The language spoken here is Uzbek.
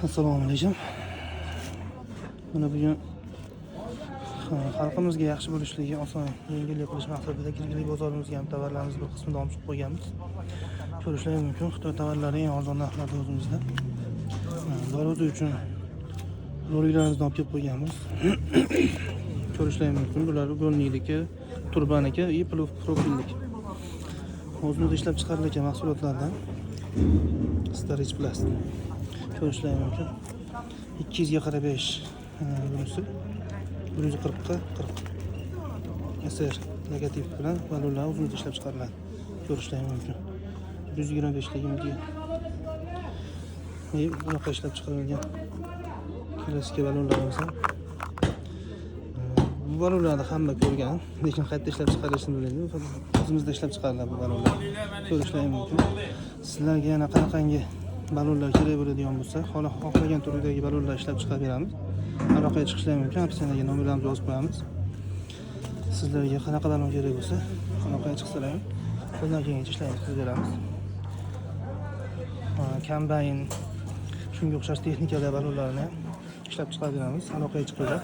Assalomu alaykum. Mana bugun xalqimizga yaxshi bo'lishligi, oson, yengillik qilish maqsadida Girgillik bozorimizga ham tovarlarimizni bir qismini olib chiqib qo'yganmiz. Ko'rishlari mumkin. Xitoy tovarlari eng arzon narxlarda o'zimizda. Darvoza uchun roliklarimizni olib kelib qo'yganmiz. Ko'rishlari mumkin. Bular ugonlikniki, turbaniki и profillik. O'zimizda ishlab chiqarilgan mahsulotlardan Starich Plus. Ko'rishlari mumkin. 245 bunisi 140 ga 40 SR logotip bilan ballonlar o'zimizda ishlab chiqariladi. Ko'rishlari mumkin. 125 ligimizga и bunaqa ishlab chiqarilgan klassika ballonlarimiz ham. Bu ballonlarni hamma ko'rgan, lekin qayerda ishlab chiqarilishini bilmaydi. O'zimizda ishlab chiqariladi bu ballonlar. Ko'rishlari mumkin. Sizlarga yana qanaqangi ballonlar kerak bo'ladigan bo'lsa, xohlagan turdagi ballonlar ishlab chiqarib beramiz. Aloqaga chiqishlari mumkin. Описание ga nomerlarimizni yozib qo'yamiz. Sizlarga qanaqa ballon kerak bo'lsa, aloqaga chiqsalar ham qo'ldan kelgancha ishlarimizni qilib beramiz. Kombayn, shunga o'xshash texnikalar ballonlarini ham ishlab chiqarib beramiz. Aloqaga chiqinglar.